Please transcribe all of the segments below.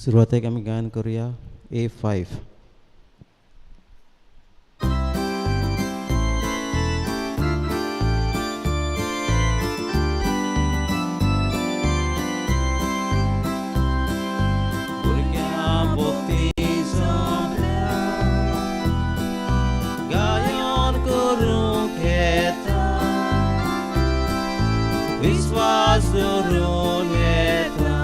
सुरवातेक आमी गायन करुया A5. विश्वास धरून येता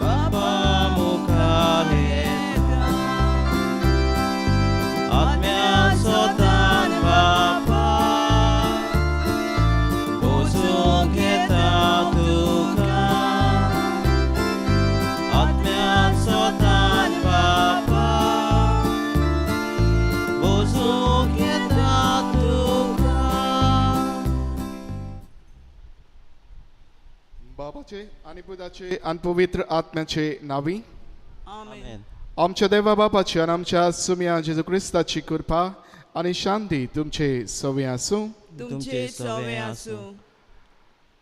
बाबा मुखार येता आत्म्या स्वतान बापा बसूंक येता तुका आत्म्या स्वतान बापा बसूंक येता तुका. बाबाचे आनी पुताचे आनी पवित्र आत्म्याचे नावी. आमेन. आमच्या देवा बापाची आनी आमच्या सुम्या जेजू क्रिस्ताची कृपा आनी शांती तुमचे सवे आसूं. तुमचे सवे आसूं.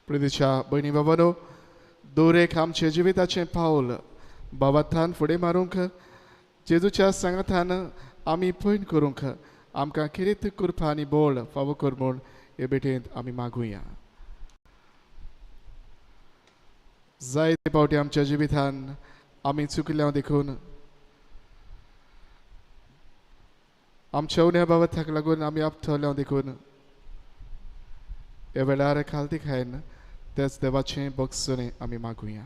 प्रितीच्या भयणी बाबानो, दरेक आमचे जिविताचें पावल बाबाथान फुडें मारूंक जेजूच्या सांगातान आमी पयण करूंक आमकां किरेत कृपा आनी बळ फावो कर म्हूण हे भेटेंत आमी मागुया. जायते फावटी आमच्या जिवितान आमी चुकल्या देखून आमच्या उण्या बाबताक लागून आमी आपथल्या देखून ह्या वेळार खालती खायन तेच देवाचें बक्षणें आमी मागुया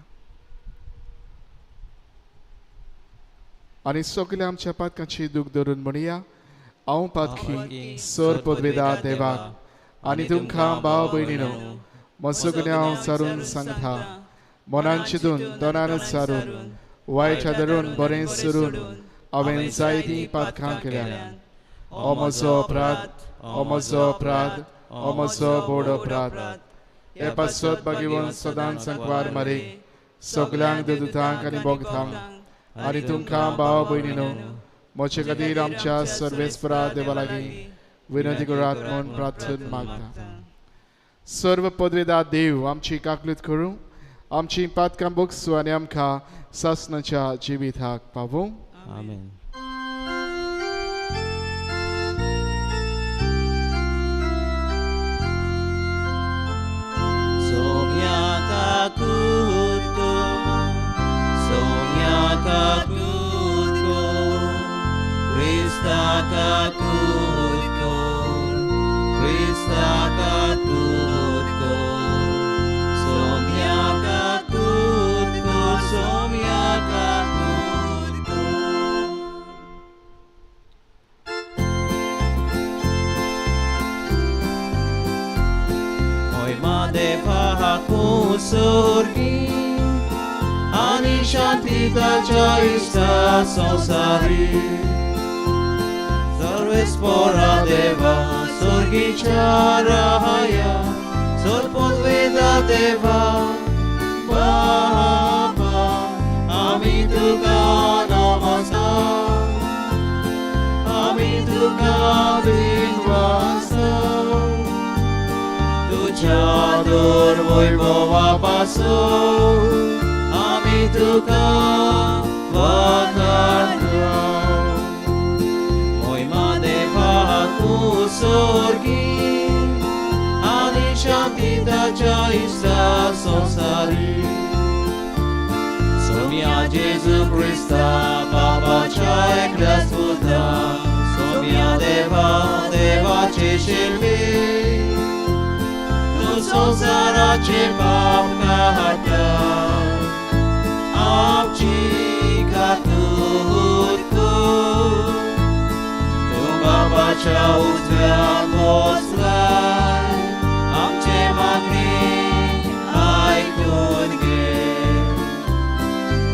आनी सगल्या आमच्या पातकांची दूख धरून म्हणया, हांव पातकी सर पदवेदा देवाक आनी तुमकां भाव भयणीनो म्हजो गुन्यांव सारून सांगता, मनान चिंतून दोनान सारून वायट धरून बरें सरून हांवें जायतीं पातकां केल्या. ओ म्हजो अपराध, ओ म्हजो अपराध, ओ म्हजो व्हड अपराध. हे पासत बागेवन सदांच संकवार मारे सगल्यांक दुतांक आनी बोगतांक आनी तुमकां भाव भयणीनो म्हजे खातीर आमच्या सर्वेस्परा देवा लागीं विनंती करात म्हूण प्रार्थना मागता. सर्व पदवेदा देव आमची काकलूत करूं, आमची पातकां बोगसूं आनी आमकां सासणाच्या जिविताक पावूं. आमेन. सोम्या काकूत को, सोम्या काकूत को, क्रिस्ता काकूत को, क्रिस्ता काकूत को, सोम्या काकूत को, सोम्या काकूत को. Oy madefa kusurgi ani shantitacha ista संसारी सर्वेस्परा देवा स्वर्गीच्या राया सर्पद्वेदा देवा बापा आमी तुका नमस्कार, आमी तुका विश्वास तुझ्या दुर्वैभवा पासून आमी तुका वाखाणता. मोहिमा देवा तूं स्वर्गी आनी शांतीताच्या इश्टा संवसारी सोम्या जेजू क्रिस्ता बाबाच्या एकल्या सुता सोम्या देवा देवाचे शिल्पी तूं संवसाराचे पाप काडटा आमची काकूत कर. तूं बाबाच्या उजव्या बसलाय आमचे मागणी आयकून घे.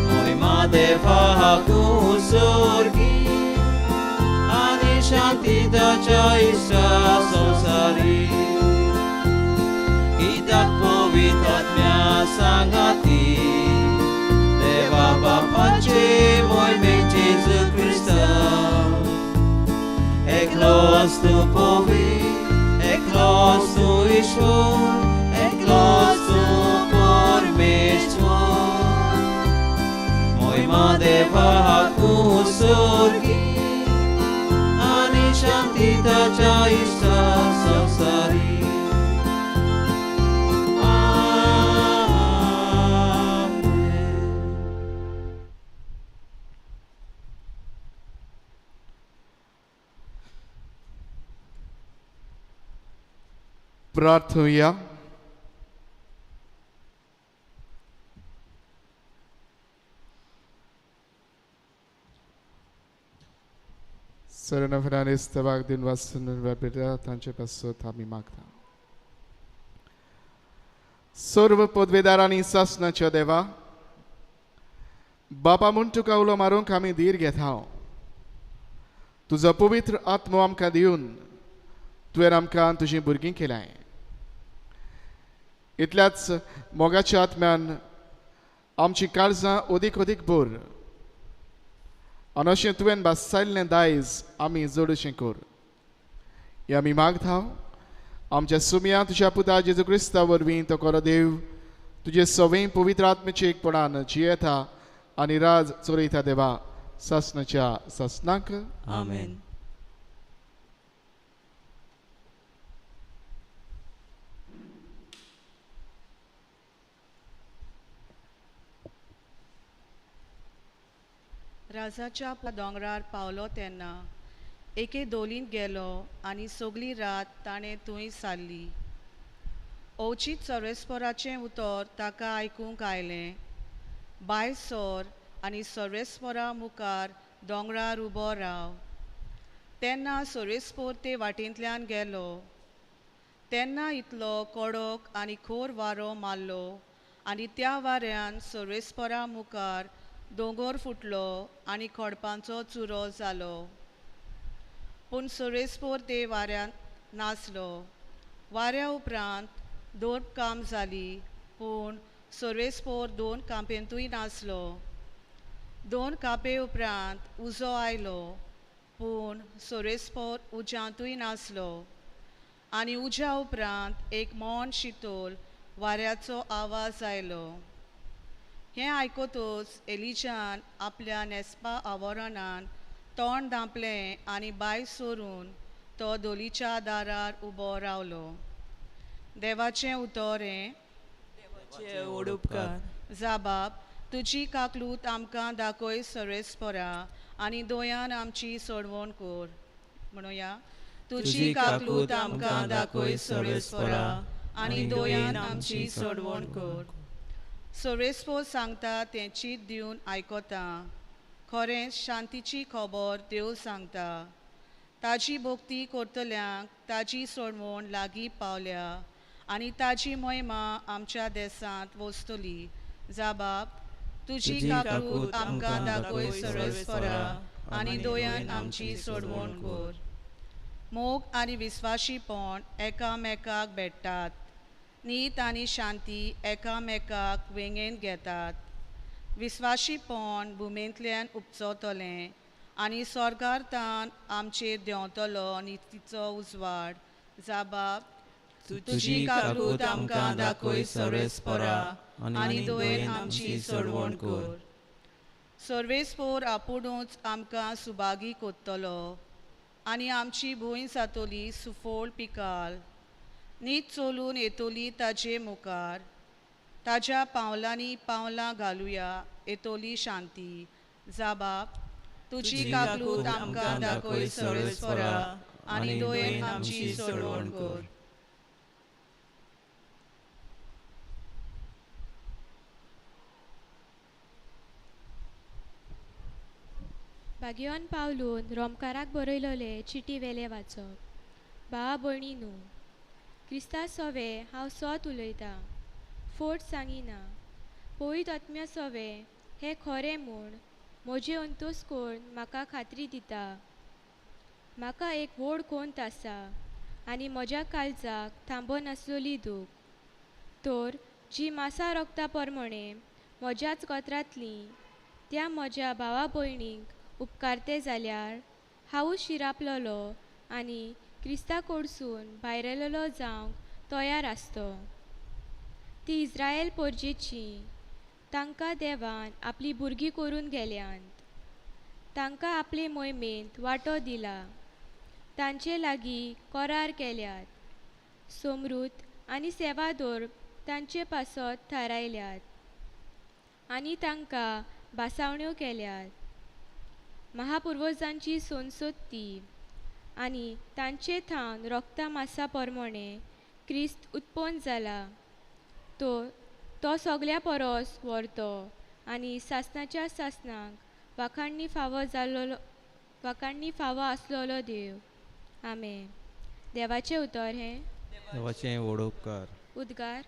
मोहिमा देवा तूं स्वर्गी आनी शांतीताच्या इश्टा संवसारी कित्याक पवित्र आत्म्या सांगाती देवा बापाचे मोहिमे जेजू क्रिस्ता एकलोच तूं पवित्र, एकलोच तूं ईश्वर, एकलोच तूं परमेश्वर. देवा हाकूं सोर्गी आनी शांती ताच्या इश्टा संवसारी. आमेन. प्रार्थुया. सरण फर्नांडीस देवाक दिन वाचून वेपेटा तांचे पासत आमी मागता. सर्व पदवेदार आनी सासणाच्या देवा बापा म्हूण तुका उलो मारूंक आमी धीर घेता. तुजो पवित्र आत्मो आमकां दिवन तुवें आमकां तुजीं भुरगीं केल्याय. इतल्याच मोगाच्या आत्म्यान आमची काळजां अदीक अदीक भर आनी अशें तुवें भासायल्लें दायज आमी जोडशें कर. हें आमी मागता आमच्या सुमया तुज्या पुता जेजू क्रिस्ता वरवीं तो खरो देव तुजे सवय पवित्र आत्म्याचे एकपणान जियेता आनी राज चलयता देवा सासणाच्या सासणाक. आमेन. राजाच्या दोंगरार पावलो तेन्ना एके दोलींत गेलो आनी सगली रात ताणें थंय सारली. अवचीत सर्वेस्पराचें उतर ताका आयकूंक आयलें. भायर सर आनी सर्वेस्परा मुखार दोंगरार उबो राव. तेन्ना सर्वेस्पोर ते वाटेंतल्यान गेलो. तेन्ना इतलो कडक आनी खोर वारो मारलो आनी त्या वाऱ्यान सर्वेस्परा मुखार दोंगर फुटलो आनी खडपांचो चुरो जालो. पूण सर्वेस्पोर ते वाऱ्यांत नासलो. वाऱ्या उपरांत दोन काम जाली पूण सर्वेस्पोर दोन कांपेंतूय नासलो. दोन कांपे उपरांत उजो आयलो पूण सर्वेस्पोर उज्यांतूय नासलो. आनी उज्या उपरांत एक मौन शितोल वाऱ्याचो आवाज आयलो. हें आयकतूच एलिजान आपल्या न्हेसपा आवरणान तोंड धांपलें आनी भायर सरून तो धोलीच्या दारार उबो रावलो. देवाचें उतर हें. देवाचे व्हड उपकार. जाबाब तुजी काकलूत आमकां दाखय सर्वेस्परा आनी दोयान आमची सोडवण कर. म्हणुया तुजी काकलूत आमकां दाखय सर्वेस्परा आनी दोयान आमची सोडवण कर. सर्वेस्पोर सांगता तें चीत दिवन आयकता. खरेंच शांतीची खबर देव सांगता. ताजी भक्ती करतल्यांक ताजी सोडवण लागीं पावल्या आनी ताजी महिमा आमच्या देसांत वसतली. जाबाब तुजी काकूत आमकां दाखय सर्वेस्परा आनी दोयान आमची सोडवण कर. मोग आनी विस्वाशीपण एकामेकाक भेट्टात. नीत आनी शांती एकामेकाक वेंगेंत घेतात. विस्वाशीपण भुमेंतल्यान उपचतलें आनी स्वर्गार्थान आमचेर देंवतलो नितीचो उजवाड. जाबाब तुजी काकूत आमकां दाखय सर्वेस्परा आनी दोयेन आमची सोडवण कर. सर्वेस्पोर आपुणूच आमकां सुभागी कोत्तलो आनी आमची भूंय जातली सुफोळ पिकाल. नीत चलून येतली ताजे मुखार. ताज्या पावलांनी पावलां घालुया येतली शांती. जाबाब तुजी काकलूत आमकां दाखय सर्वेस्परा आनी दोयेन आमची सोडवण कर. भाग्यवान पावलून रोमकाराक बरयलोले चिटी वेले वाचप. भावा भयणी न्हू, क्रिस्ता सोवे हांव सोत उलयतां, फोट सांगिना. पवित्र आत्म्या सोवे हें खरें म्हूण म्हजें अंतोस करून म्हाका खात्री दिता. म्हाका एक व्हड कोंत आसा आनी म्हज्या काळजाक थांबनासलोली दूख. तर जी मासा रोगता प्रमाणे म्हज्याच गोत्रांतलीं त्या म्हज्या भावा भयणींक उपकारते जाल्यार हांवूच शिरापलोलो आनी क्रिस्ता कडसून भायरलेलो जावंक तयार आसतो. ती इस्रायल पोरजेची, तांकां देवान आपली भुरगीं करून गेल्यांत. तांकां आपले मोहिमेंत वांटो दिला, तांचे लागीं करार केल्यात, समृद्ध आनी सेवादोर तांचे पासत थारायल्यात आनी तांकां भासावण्यो केल्यात. महापुर्वजांची सोनसोत्ती आनी तांचे थावन रोगता मासा परमणे क्रिस्त उत्पन्न जाला. तो तो सगल्या परस व्हरतो आनी सासणाच्या सासणाक वाखाणणी फावो जाल्लो वाखाणणी फावो आसलेलो देव. आमेन. देवाचें उतर हें. देवाचें व्हड उपकार. उद्गार.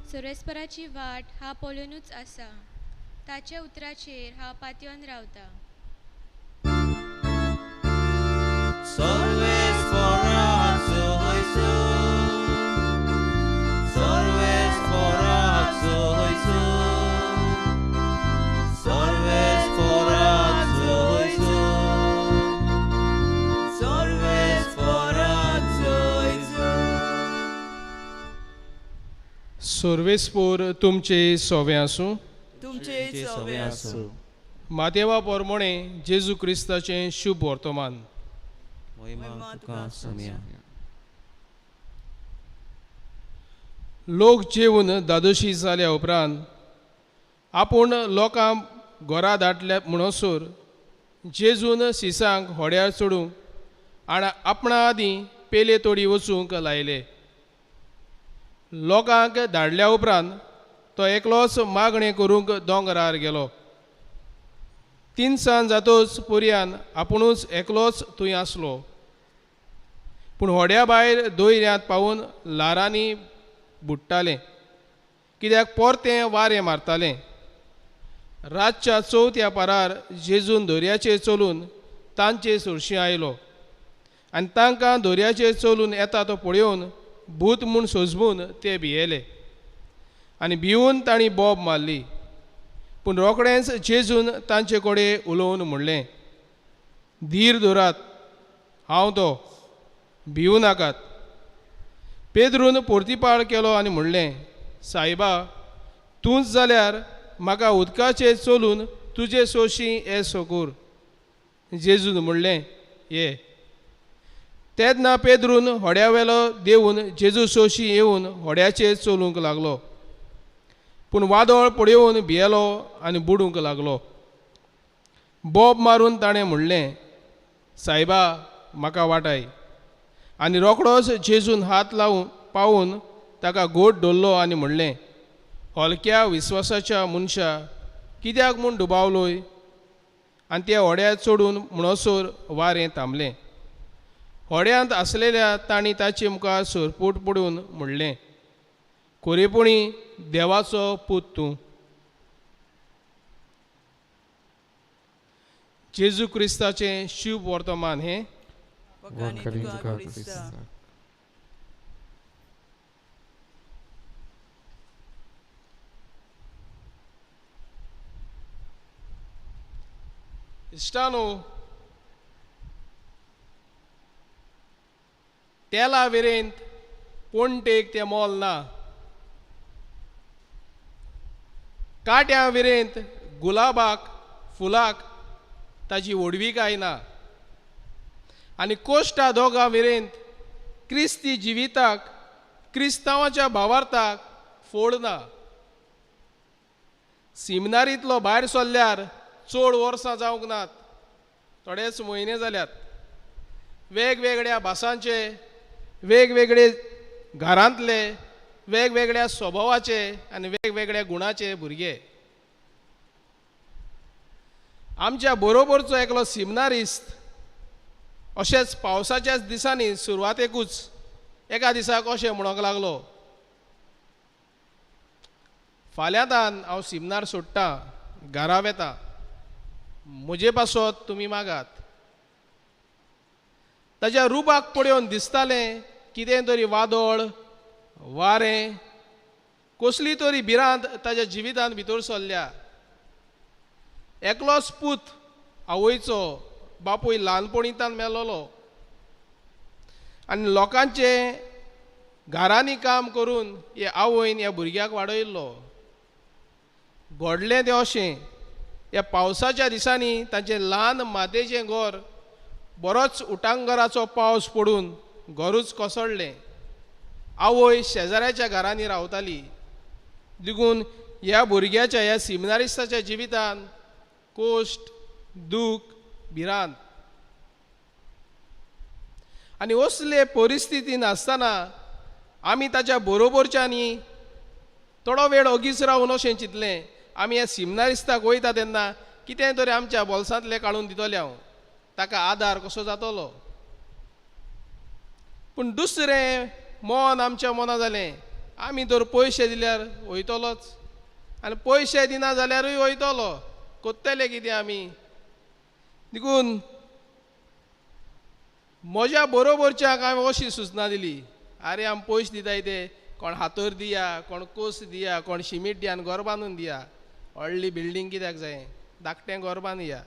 सर्वेस्पराची वाट हांव पळोवनूच आसा, ताच्या उतराचेर हांव पातयेवन रावता. सर्वेस्पोर तुमचे सोवे आसूं. तुमचे सोवे आसूं. मातेवा पोरमोणे जेजू क्रिस्ताचें शुभ वर्तमान. लोक जेवन दादोशी जाल्या उपरांत आपूण लोकांक घरा धाडल्या म्हणसर जेजून सिसांक होड्यार चडूंक आनी आपणा आदीं पेले तोडी वचूंक लायले. लोकांक धाडल्या उपरांत तो एकलोच मागणें करूंक दोंगरार गेलो. तिनसांज जातोच पुरयान आपुणूच एकलोच थंय आसलो. पूण होड्या भायर दोयऱ्यांत पावून ल्हारांनी बुडटालें, कित्याक परतें वारें मारतालें. रातच्या चवथ्या पारार जेजून दर्याचेर चलून तांचे सरशीं आयलो आनी तांकां दर्याचेर चलून येता तो पळोवन भूत म्हूण सोजमून ते भियेले आनी भिवून तांणी बोब मारली. पूण रोखडेंच जेजून तांचे कडेन उलोवन म्हणलें, धीर धरात, हांव तो, भिवू नाकात. पेद्रून पोर्तिपाळ केलो आनी म्हणलें, सायबा, तूंच जाल्यार म्हाका उदकाचेर चलून तुजे सोशी हे सोकूर. जेजून म्हणलें, ये. तेन्ना पेद्रून होड्या वेलो देवून जेजू सोशी येवन होड्याचेर चलूंक लागलो. पूण वादळ पळोवन भियेलो आनी बुडूंक लागलो. बोब मारून ताणें म्हणलें, सायबा, म्हाका वाटाय. आनी रोखडोच जेजून हात लावन पावून ताका गोड धरलो आनी म्हणलें, हलक्या विस्वासाच्या मनशा, कित्याक म्हूण दुबावलोय? आनी त्या होड्यार चडून म्हणसर वारें थांबलें. होड्यांत आसलेल्या तांणी ताचे मुखार सरपूट पडून म्हणलें, कोरेपणी देवाचो पूत तूं. जेजू क्रिस्ताचें शुभ वर्तमान हें. इश्टानो, तेला विरेंत पोणटेक तें मोल ना, काट्या विरेंत गुलाबाक फुलाक ताजी व्हडविकाय ना, आनी कोश्टा दोगां विरेंत क्रिस्ती जिविताक क्रिस्तांवाच्या भावार्थाक फोड ना. सिमनारींतलो भायर सरल्यार चड वर्सां जावंक नात, थोडेच म्हयने जाल्यात. वेगवेगळ्या भासांचे, वेगवेगळे घरांतले, वेगवेगळ्या स्वभावाचे आनी वेगवेगळ्या गुणाचे भुरगे. आमच्या बरोबरचो एकलो सिमनारिस्त अशेंच पावसाच्याच दिसांनी सुरवातेकूच एका दिसाक अशें म्हणूंक लागलो, फाल्यांतान हांव सिमनार सोडटा, घरा वेता, म्हजे पासत तुमी मागात. ताज्या रुपाक पळोवन दिसतालें कितें तरी वादळ वारें कसली तरी भिरांत ताच्या जिवितांत भितर सरल्या. एकलोच पूत आवयचो, बापूय ल्हानपणींतान मेलोलो आनी लोकांचे घरांनी काम करून हे आवयन ह्या भुरग्याक वाडयल्लो. घडलें तें अशें, ह्या पावसाच्या दिसांनी तांचें ल्हान मातयेचें घर बरोच उटांगराचो पावस पडून घरूच कोसळ्ळें. आवय शेजाऱ्याच्या घरांनी रावताली. देखून ह्या भुरग्याच्या ह्या सिमिनारिस्ताच्या जिवितान कोश्ट, दूख, भिरांत आनी असले परिस्थितीन आसतना आमी ताच्या बरोबरच्यांनी थोडो वेळ ओगीच रावून अशें चिंतलें, आमी ह्या सिमिनारिस्ताक वयता तेन्ना कितें तरी आमच्या बोल्सांतलें काडून दितलें हांव, ताका आदार कसो जातलो. पूण दुसरें मन आमच्या मना जालें, आमी तर पयशे दिल्यार वयतलोच आनी पयशे दिना जाल्यारूय वयतलो, कोत्तले कितें आमी. देखून म्हज्या बरोबरच्याक हांवें अशी सुचना दिली, आरे आमी पयशे दिताय ते कोण हातर दिया, कोण कोस दिया, कोण शिमीट दिया आनी घर बांदून दिया, व्हडली बिल्डींग कित्याक जाय, धाकटें घर बांदया.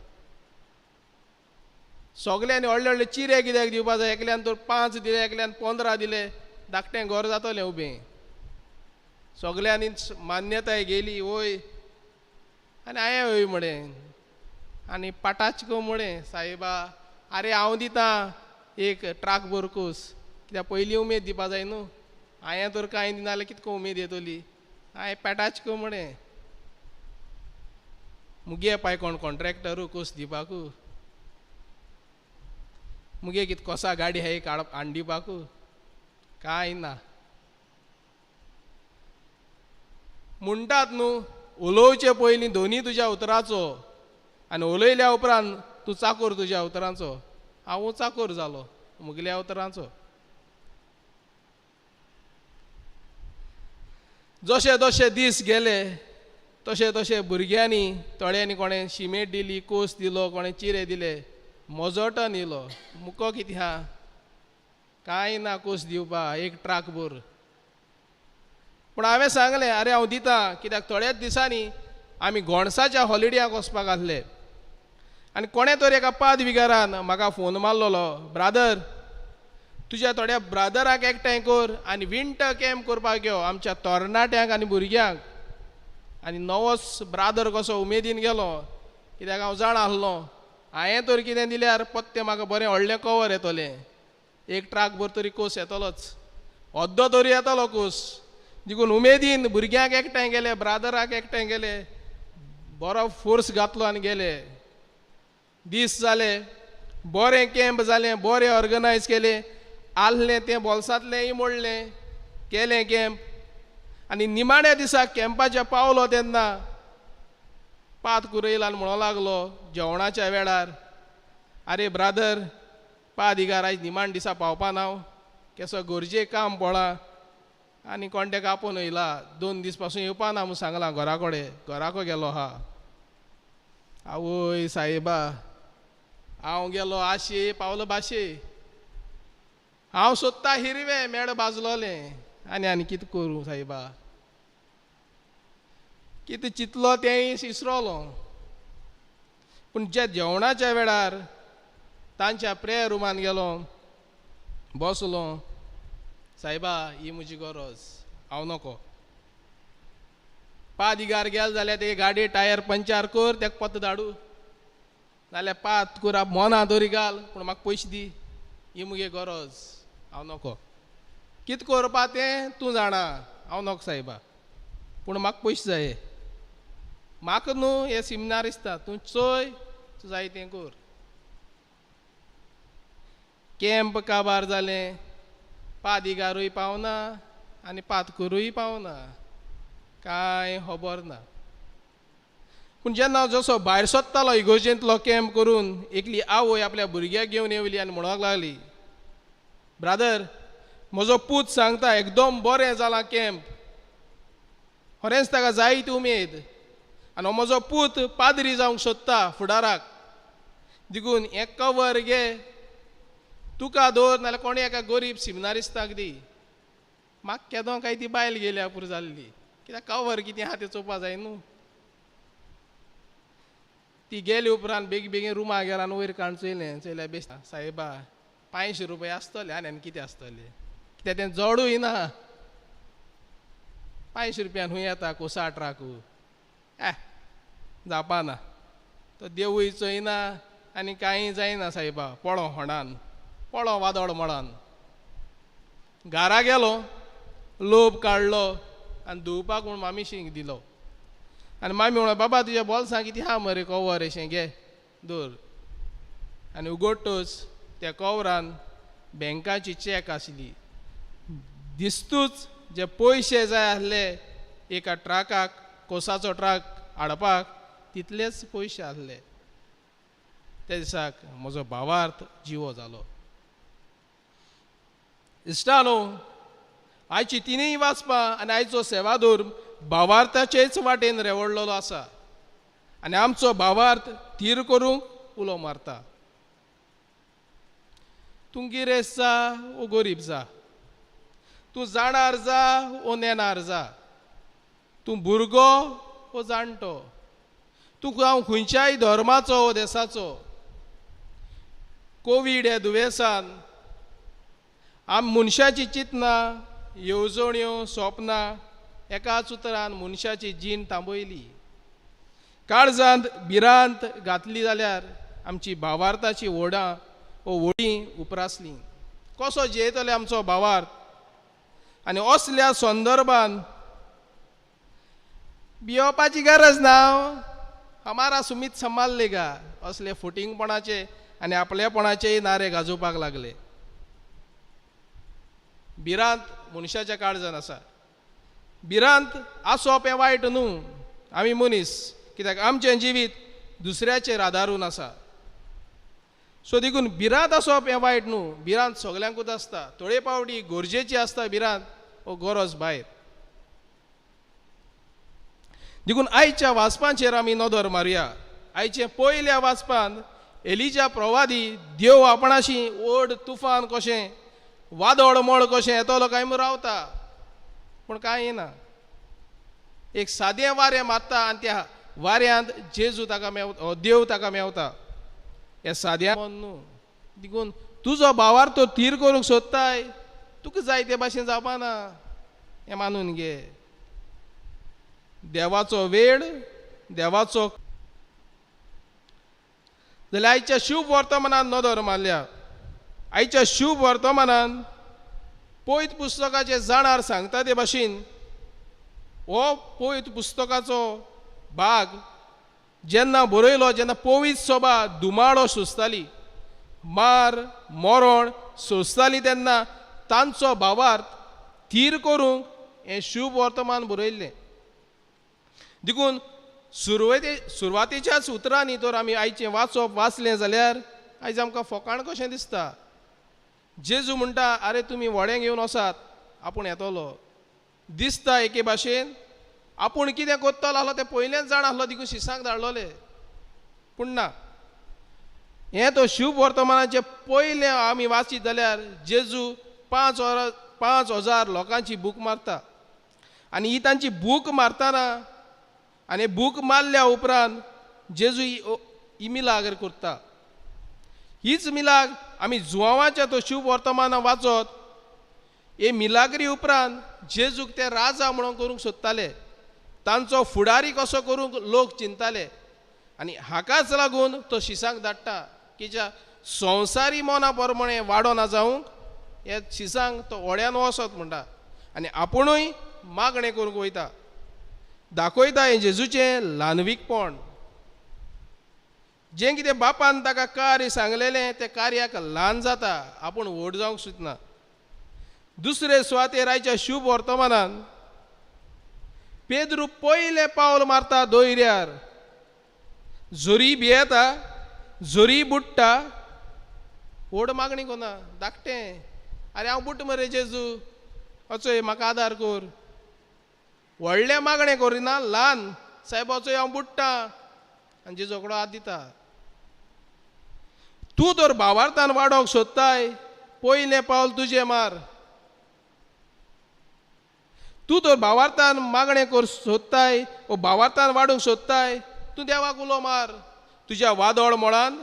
सगल्यांनी व्हडले व्हडले चिरे कित्याक दिवपा जाय, एकल्यान तर 5 दिले, एकल्यान 15 दिले, धाकटें घर जातलें उबें. सगल्यांनी मान्यताय गेली वय आनी हांवें वय म्हळें आनी पाटाच को म्हळें, सायबा आरे हांव दितां एक ट्राक भर कोस, कित्याक पयलीं उमेद दिवपा जाय न्हू, हांवें तर कांय दिना जाल्यार कितको उमेद येतली. हांवें पेटाच को म्हळें, मुगे पाय कोण कॉन्ट्रॅक्टरू कोस दिवपाकू, मुगे कित कोसा गाडी आहाय काड हाडून दिवपाकू, कांय ना. म्हणटात न्हू उलोवचे पयलीं दोनी तुज्या उतराचो आनी उलयल्या उपरांत तूं चाकोर तुज्या उतरांचो. हांव चाकोर जालो मुगल्या उतरांचो. जशे जशे दीस गेले तशे तशे भुरग्यांनी थोड्यांनी कोणें शिमेट दिली, कोस दिलो, कोणें चिरे दिले, मोजोटन येयलो, मुको कितें आहा कांय ना कोस दिवपा एक ट्राक भर. पूण हांवें सांगलें, आरे हांव दितां, कित्याक थोड्याच दिसांनी आमी गोणसाच्या हॉलिड्याक वचपाक आसले आनी कोणें तर एका पाद विगारान म्हाका फोन मारलेलो, ब्रादर तुज्या थोड्या ब्रादराक एकठांय कर आनी विंटर कॅम्प करपाक यो आमच्या तरणाट्यांक आनी भुरग्यांक. आनी नवोच ब्रादर कसो उमेदीन गेलो, कित्याक हांव जाणा आसलो हांवें तर कितें दिल्यार पत्तें म्हाका बरें व्हडलें कवर येतलें, एक ट्राक भर तरी कोस येतलोच, अर्दो तरी येतलो कोस. देखून उमेदीन भुरग्यांक एकठांय गेले, ब्रादराक एकठांय गेले, बरो फोर्स घातलो आनी गेले. दीस जाले, बरें कॅम्प जालें, बरें ऑर्गनायज केलें, आहलें तें बोल्सांतलेंय मोडलें, केलें कॅम्प. आनी निमाण्या दिसा कॅम्पाच्या पावलो तेन्ना पात कुरयलान म्हणूंक लागलो जेवणाच्या वेळार, आरे ब्रादर पादिगार आयज निमाण दिसा पावपा ना हांव, केसो गरजे काम पडलां आनी कोण तेका आपोवन येयला, 2 दीस पासून येवपा ना म्हूण सांगलां घरा कडेन, घराको गेलो आहा. आवय सायबा हांव गेलो आशे पावलो बाशे, हांव सोदता हिरवें मेळ भाजलोलें आनी आनी कितें करूं सायबा, कितें चिंतलो तेंय विसरोलो. पूण ज्या जेवणाच्या वेळार तांच्या प्रेयर रुमान गेलो, बसलो, सायबा ही म्हजी गरज, हांव नको. पादिगार गेल जाल्यार ते गाडी टायर पंचार कर, तेका पत्तो धाडू, नाल्यार पात कुरा मोना तरी घाल, पूण म्हाका पयशे दी, ही मुगे गरज, हांव नको. कितें करपा तें तूं जाणा, हांव नको सायबा, पूण म्हाका पयशे जाय, म्हाका न्हू हें सिमिनार दिसता, तूं चोय, तूं जाय तें कर. कॅम्प काबार जालें, पादिगारूय पावना आनी पातकरूय पावना, कांय खबर ना. पूण जेन्ना जसो भायर सोदतालो इगोर्जेंतलो कॅम्प करून, एकली आवय आपल्या भुरग्याक घेवन येवली आनी म्हणूंक लागली, ब्रादर म्हजो पूत सांगता एकदम बरें जालां कॅम्प, खरेंच ताका जायती उमेद आनी हो म्हजो पूत पाद्री जावंक सोदता फुडाराक, देखून हें कवर घे, तुका दवर नाल्यार कोणी एका गरीब सिमनारिस्ताक दी. म्हाका केदो काय ती बायल गेल्या पुरो जाल्ली, कित्याक कवर कितें आहा तें चोवपा जाय न्हू. ती गेले उपरांत बेगीन बेगीन रुमा गेला आनी वयर काडून चोयलें, चोयल्यार बेस सायबा 500 रुपया आसतले आनी आनी कितें आसतलें, कित्याक तें जडूय ना. 500 रुपयान खूंय येता कोसा ट्राकू, जावपा ना, तो देवूय चोयना आनी कांय जायना सायबा. पळो होणान पळो वादळ मळान. घरा गेलो, लोब काडलो आनी धुवपाक म्हूण मामीशींक दिलो. आनी मामी म्हणलो, बाबा तुज्या बोल्सां कितें आहा मरे कवर अशें घे दवर. आनी उगडटच त्या कवरान बँकाची चॅक आसली. दिस्तूच जे पयशे जाय आसले एका ट्रकाक, कोसाचो ट्रक हाडपाक, तितलेच पयशे आसले. त्या दिसाक म्हजो भावार्थ जिवो जालो. इश्टानो, आयची तिनूय वाचपां आनी आयचो सेवाधर्म भावार्थाचेच वाटेन रेवडलेलो आसा आनी आमचो भावार्थ थीर करूंक उलो मारता. तूं गिरेस्त जा ओ गरीब जा, तूं जाणार जा ओ नेणार जा, तूं भुरगो ओ जाणटो, तूं हांव खंयच्याय धर्माचो ओ देसाचो, कोवीड ह्या दुयेंसान आम मनशाची चिंतनां, येवजण्यो, स्वप्नां एकाच उतरान मनशाची जीण थांबयली. काळजांत भिरांत घातली जाल्यार आमची भावार्थाची ओडां ओ वोडी उप्रासली. कसो जियेतले आमचो भावार्थ? आनी असल्या संदर्भान भियोवपाची गरज ना, हमारा सुमीत सांबाळ्ळे गा असले फुटिंगपणाचे आनी आपलेपणाचेय नारे गाजोवपाक लागले. भिरांत मनशाच्या काळजान आसा. भिरांत आसप हें वायट न्हू, आमी मनीस, कित्याक आमचें जिवीत दुसऱ्याचेर आदारून आसा. सो देखून भिरांत आसप हें वायट न्हू, भिरांत सगल्यांकूच आसता. थोडे पावटी गरजेची आसता भिरांत वो गरज भायर. देखून आयच्या वाचपांचेर आमी नदर मारुया. आयचे पयल्या वाचपान एलिजा प्रवादी देव आपणाशी व्हड तुफान कशें, वादळ मळ कशें येतलो काय म्हूण रावता, पूण कांय येना. एक सादें वारें मारता आनी त्या वाऱ्यांत जेजू ताका मेवता, देव ताका मेवता. हे साद्या मन न्हू. देखून तुजो भावार्थ तो थीर करूंक सोदताय, तुका जाय ते भाशेन जावपा ना, हें मानून घे. देवाचो वेळ, देवाचो. जाल्यार आयच्या शुभ वर्तमानान नदर मारल्या. आयच्या शुभ वर्तमानान पयत पुस्तकाचे जाणार सांगता ते भाशेन हो पयत पुस्तकाचो भाग जेन्ना बरयलो, जेन्ना पवित्र सभा धुमाडो सोंसताली, मार मरण सोंसताली, तेन्ना तांचो भावार्थ थीर करूंक हें शुभ वर्तमान बरयल्लें. देखून सुरवातेच्याच उतरांनी तर आमी आयचें वाचप वाचलें जाल्यार आयज आमकां फोकाण कशें दिसता. जेजू म्हणटा, आरे तुमी व्हडें घेवन वसात, आपूण येतलो. दिसता एके भाशेन आपूण कितें करतलो आसलो तें पयलेंच जाण आसलो, देखून शिसांक धाडलोले. पूण ना, हें तो शुभ वर्तमानाचें पयलें आमी वाचीत जाल्यार जेजू 5,000 लोकांची भूक मारता आनी ही तांची भूक मारतना आनी भूक मारल्या उपरांत जेजू ही मिलाग्र करता. हीच मिलाग आमी जुवांवाच्या तो शुभ वर्तमाना वाचत हे मिलाग्री उपरांत जेजूक ते राजा म्हणून करूंक सोदताले, तांचो फुडारी कसो करूंक लोक चिंतताले आनी हाकाच लागून तो शिसांक धाडटा की ज्या संवसारी मना प्रमाणे वाडो ना जावंक हे शिसांक तो व्हड्यान वचत म्हणटा आनी आपुणूय मागणें करूंक वयता. दाखयता हें जेजूचें ल्हानवीकपण. जें कितें बापान ताका कार्य सांगलेलें तें कार्याक ल्हान जाता, आपूण व्हड जावंक सुचना. दुसरे सुवातेर आयच्या शुभ वर्तमानान पेद्रू पयलें पावल मारता दोयऱ्यार, जोरी भियेता, जोरी बुडटा, व्हड मागणी कोना, धाकटें, आरे हांव बुडटा मरे जेजू, अचोय म्हाका आदार कर. व्हडलें मागणें करिना, ल्हान, सायब अचोय हांव बुडटा, आनी जेजू कडो हात दिता. तूं तर भावार्थान वाडोवंक सोदताय पयलें पावल तुजें मार. तूं तर भावार्थान मागणें कर सोदताय ओ भावार्थान वाडूंक सोदताय, तूं देवाक उलो मार. तुज्या वादळ मोळान,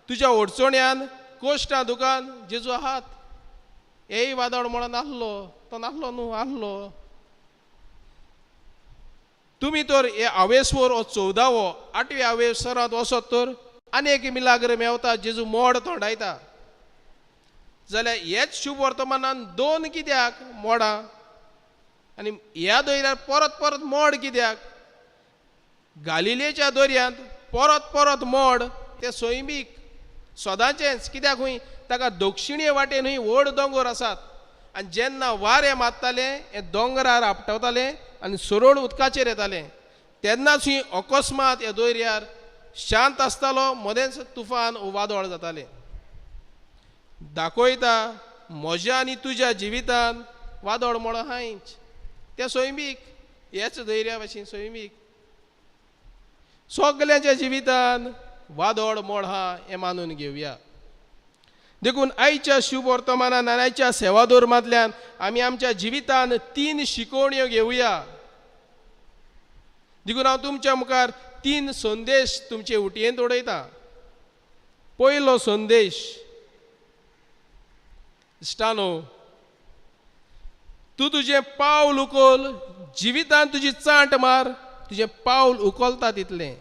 तुज्या अडचण्यान, कोश्टां दुकान जेजू आहात. हेय वादळ मोळान आहलो तो, नासलो न्हू, आहलो. तुमी तर हे आवेसवर हो 14वो 8व्या आवेसरांत वचत तर आनी एक मिलाग्र मेवता, जेजू मोड तोंडायता. जाल्यार हेच शुभ वर्तमानान 2 कित्याक मोडां आनी ह्या दर्यार परत परत मोड कित्याक? गालिलेच्या दर्यांत परत परत मोड तें सैमीक सदांचेंच. कित्याक खंय ताका दक्षिणे वाटेन हूंय व्हड दोंगर आसात आनी जेन्ना वारें मारतालें हें दोंगरार आपटवतालें आनी सरळ उदकाचेर येतालें. तेन्नाच हूंय अकस्मात ह्या दर्यार शांत आसतालो, मदेंच तुफान वादळ जातालें. दाखयता म्हज्या आनी तुज्या जिवितान वादळ मोड आहांच, तें सैमीक, हेच धैर्या भाशेन सैमीक. सगल्यांच्या जिवितान वादळ मोड आहा हें मानून घेवया. देखून आयच्या शुभ वर्तमानान आनी आयच्या सेवाधर्मांतल्यान आमी आमच्या जिवितान 3 शिकवण्यो घेवया. देखून हांव तुमच्या मुखार 3 संदेश तुमचे उटयेंत उडयतां. पयलो संदेश, इश्टानो, तूं तुजें पावल उखल, जिवितान तुजी चांट मार, तुजें पावल उखलता तितलें.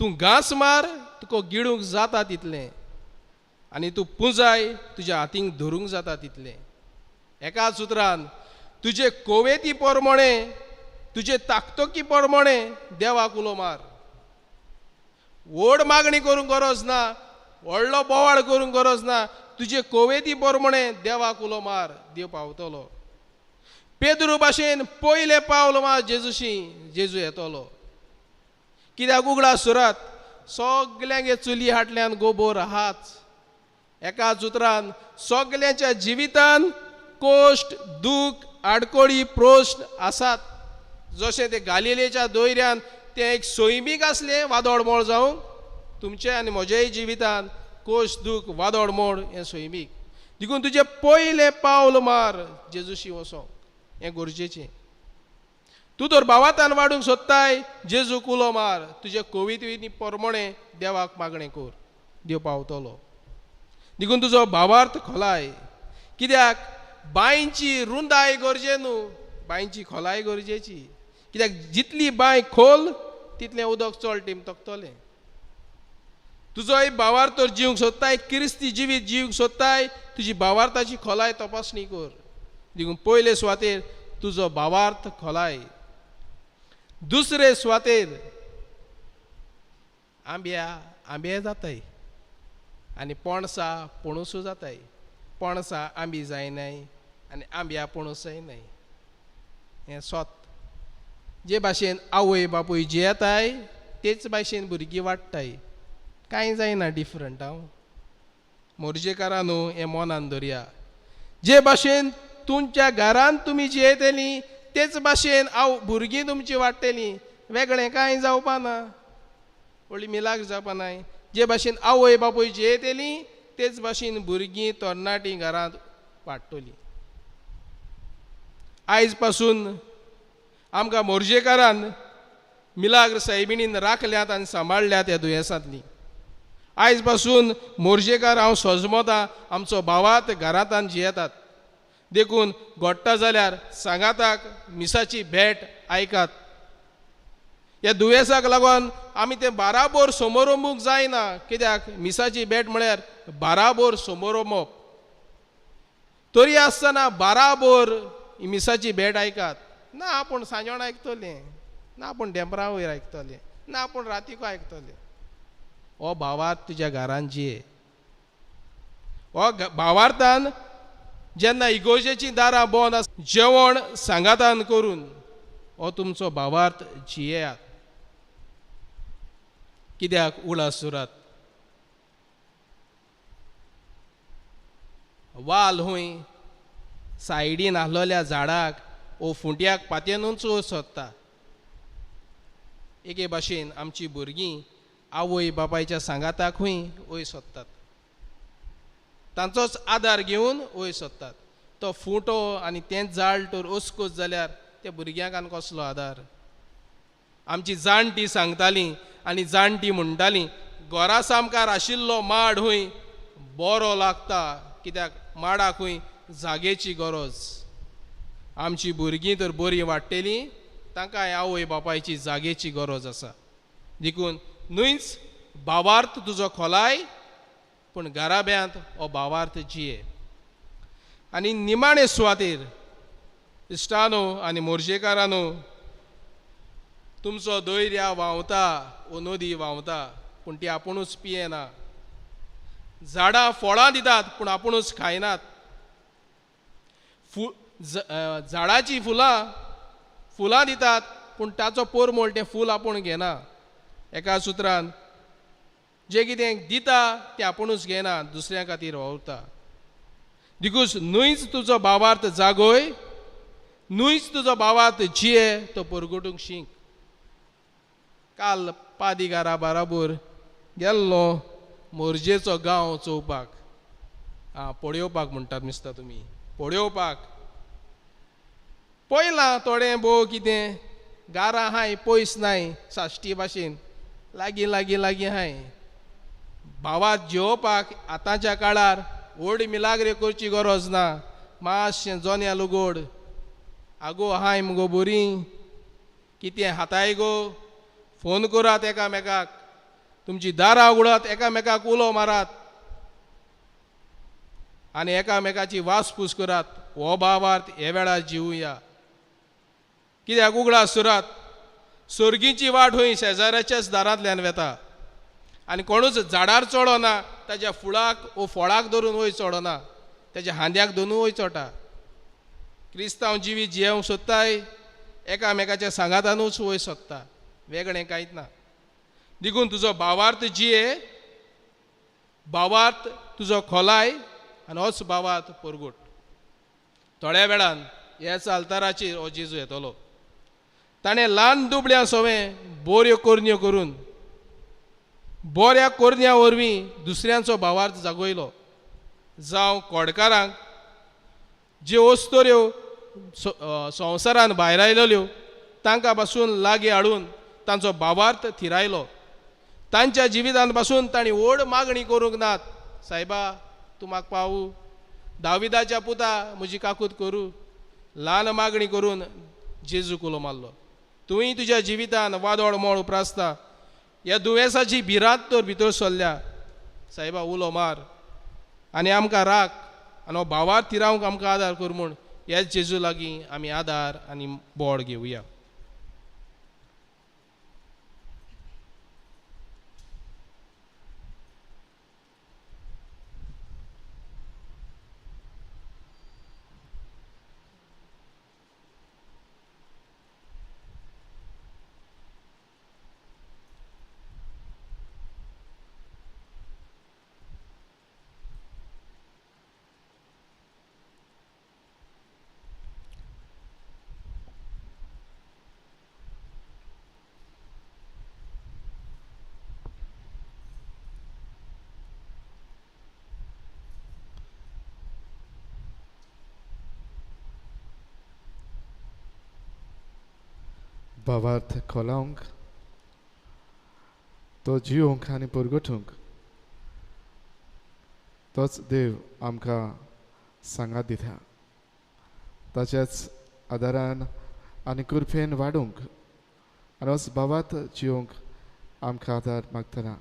तूं घांस मार, तुका गिळूंक जाता तितलें. आनी तूं पुंजाय, तुज्या हातींक धरूंक जाता तितलें. एकाच उतरान तुजे कोवेती परमणे, तुजे ताकतकी परमणे देवाक उलो मार. व्हड मागणी करूंक गरज ना, व्हडलो बोवाळ करूंक गरज ना, तुजे कोवेती परमणे देवाक उलो मार, देव पावतलो. पेद्रू भाशेन पयलें पावल मार जेजूशी, जेजू येतलो. कित्याक उगडा सुरात सगल्यांगे चुली हाटल्यान गोबोर आहाच. एकाच उतरान सगल्यांच्या जिवितान कोश्ट, दूख, आडकोळी, प्रश्न आसात. जशें ते गालिलेच्या दोयऱ्यान तें एक सैमीक आसलें वादळ मोड जावंक, तुमच्या आनी म्हज्याय जिवितान कोश, दूख, वादळ मोड हें सैमीक. देखून तुजें पयलें पावल मार जेजूशी वचोंक, हें गरजेचें. तूं तर भावातान वाडूंक सोदताय, जेजूक उलो मार. तुजे कवितेनी परमणे देवाक मागणें कर, देव पावतलो. देखून तुजो भावार्थ खोलाय. कित्याक बांयची रुंदाय गरजे न्हू, बांयची खोलाय गरजेची. कित्याक जितली बांय खोल तितलें उदक चड टीम तकतलें. तुजोय भावार्थ तर जिवंक सोदताय, क्रिस्ती जिवीत जिवंक सोदताय, तुजी भावार्थाची खोलाय तपासणी कर. देखून पयले सुवातेर तुजो भावार्थ खोलाय. दुसरे सुवातेर आंब्या आंबे जाताय आनी पणसा पणसूय जाताय. पणसा आंबी जायनाय आनी आंब्या पणसय नाय. हें सोत. जे भाशेन आवय बापूय जियेताय तेच भाशेन भुरगीं वाडटाय, कांय जायना डिफरंट. हांव मोरजेकारां न्हू हें मनान धरया. जे भाशेन तुमच्या घरांत तुमी जियेतलीं तेच भाशेन हांव भुरगीं तुमची वाडटलीं, वेगळें कांय जावपा ना, व्हडली मिलाग्र जावपा नाय. जे भाशेन आवय बापूय जियेतलीं तेच भाशेन भुरगीं तरणाटीं घरांत वाडटलीं. आयज पासून आमकां मोरजेकारान मिलाग्र सायबिणीन राखल्यात आनी सांबाळल्यात ह्या दुयेंसांतलीं. आयज पासून मोरजेकार हांव सजमतां आमचो भावात घरांतान जियेतात. देखून घडटा जाल्यार सांगाताक मिसाची भेट आयकात. ह्या दुयेंसाक लागून आमी तें बाराबोर समोरंबूंक जायना. कित्याक मिसाची भेट म्हळ्यार बाराबोर समोरंबप. तरी आसतना बाराबोर मिसाची भेट आयकात. ना आपूण सांजोण आयकतलें, ना आपूण डेंपरा वयर आयकतलें, ना आपूण रातीको आयकतलें. हो भावार्थ तुज्या घरान जिये. हो भावार्थान जेन्ना इगोजेचीं दारां बंद आस, जेवण सांगातान करून हो तुमचो भावार्थ जियेयात. कित्याक उलास सुरात वाल हूंय सायडीन आसलेल्या झाडाक ओ फुंट्याक पातयेनूच सोदता. एके भाशेन आमची भुरगीं आवय बापायच्या सांगाताक हूंय वयर सोदतात. तांचोच आदार घेवन वयर सोदतात. तो फुटो आनी तेंच जाळ तर ओसकोस जाल्यार त्या भुरग्यांक आनी कसलो आदार. आमची जाणटी सांगताली आनी जाणटी म्हणटाली, घरा सामकार आशिल्लो माड हुंय बरो लागता, कित्याक माडाक हुंय जागेची गरज. आमची भुरगीं तर बरीं वाडटलीं, तांकां आवय बापायची जागेची गरज आसा. देखून न्हूच भावार्थ तुजो खोलाय, पूण घराब्यांत हो भावार्थ जिये. आनी निमाणे सुवातेर इश्टानो आनी मोर्जेकारानो, तुमचो दर्या व्हांवता वो नदी व्हांवता, पूण ती आपुणूच पियेना. झाडां फळां दितात पूण आपुणूच खायनात. झाडाचीं फुलां फुलां दितात पूण ताचो पोरमोळ तें फूल आपूण घेना. एका सुत्रान जें कितें दिता तें आपुणूच घेना, दुसऱ्या खातीर वावुरता. देखून न्हूच तुजो भावार्थ जागोय, न्हूच तुजो भावार्थ जिये, तो परगटूंक शीक. काल पादिगारा बाराबोर गेल्लो मोरजेचो गांव चोवपाक, आं पळोवपाक म्हणटात मिस्ता तुमी, पळोवपाक पळयलां थोडें भोव कितें गारां हाय पयस नाय, साश्टी भाशेन लागीं लागीं लागीं हाय. भावात जेवपाक आतांच्या काळार व्हड मिलाग्रे करची गरज ना, मातशें जोन्या गोड आगो हाय मुगो बरी कितें हाताय गो, फोन करात एकामेकाक, तुमची दारां उगडात, एकामेकाक उलो मारात आनी एकामेकाची वासपूस करात. हो भावार्थ हे वेळार जिवया. कित्याक उगडास सुरात, सोर्गीची वाट हूंय शेजाऱ्याच्याच दारांतल्यान वेता आनी कोणूच झाडार चडना, ताज्या फुळाक वो फळाक धरून वयर चडना, ताज्या हांद्याक धरून वयर चडटा. क्रिस्तांव जिवीत जियेवंक सोदताय, एकामेकाच्या सांगातानूच वयर सोदता, वेगळें कांयच ना. देखून तुजो भावार्थ जिये, भावार्थ तुजो खोलाय आनी होच भावार्थ परगट. थोड्या वेळान ह्याच आल्ताराचेर हो जेजू येतलो. ताणें ल्हान दुबळ्यां सवें बऱ्यो करण्यो करून बऱ्या करण्या वरवीं दुसऱ्यांचो भावार्थ जागयलो. जावं कोडकारांक ज्यो वस्तोऱ्यो संवसारान भायर आयलेल्यो तांकां पासून लागीं हाडून तांचो भावार्थ थिरायलो. तांच्या जिवितांत पासून तांणी व्हड मागणी करूंक नात, सायबा तूं म्हाका पावू, दाविदाच्या पुता म्हजी काकूत करूं, ल्हान मागणी करून जेजूक उलो मारलो. तुवें तुज्या जिवितान वादळ मोळ उप्रासता, ह्या दुयेंसाची भिरांत तर भितर सरल्या, सायबा उलो मार आनी आमकां राख आनी हो भावार्थ थिरावंक आमकां आदार कर म्हूण ह्याच जेजू लागीं आमी आदार आनी बोड घेवया. भावार्थ खोलावंक, तो जिवंक आनी परगटूंक तोच देव आमकां सांगात दिता. ताच्याच आदारान आनी कृपेन वाडूंक आनी होच भावार्थ जिवंक आमकां आदार मागतना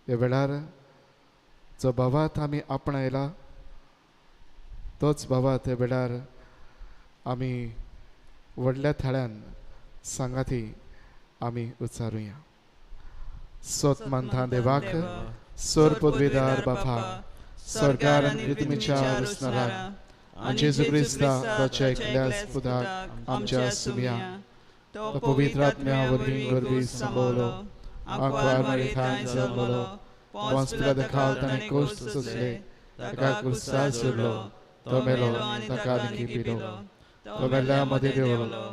ह्या वेळार जो भावार्थ आमी आपणायला तोच भावार्थ ह्या वेळार आमी व्हडल्या थाळ्यान सांगाती आमी उच्चारुया. सोत मानता देवाक, सोर पदवेदार बापा, सरकार आनी तुमच्या रचणाराक आनी जेजू क्रिस्ता ताच्या एकल्याच पुताक आमच्या सुमया, तो पवित्र आत्म्या वरवीं गर्भी संभवलो, आंकवार मारिथान जल्मलो, पोंस पिलाता खाल ताणें कोश्ट सोंसले, ताका क्रुसार चडलो, तो मेलो आनी ताका लिखी पिलो, तो मेल्ल्या मदें देंवलो,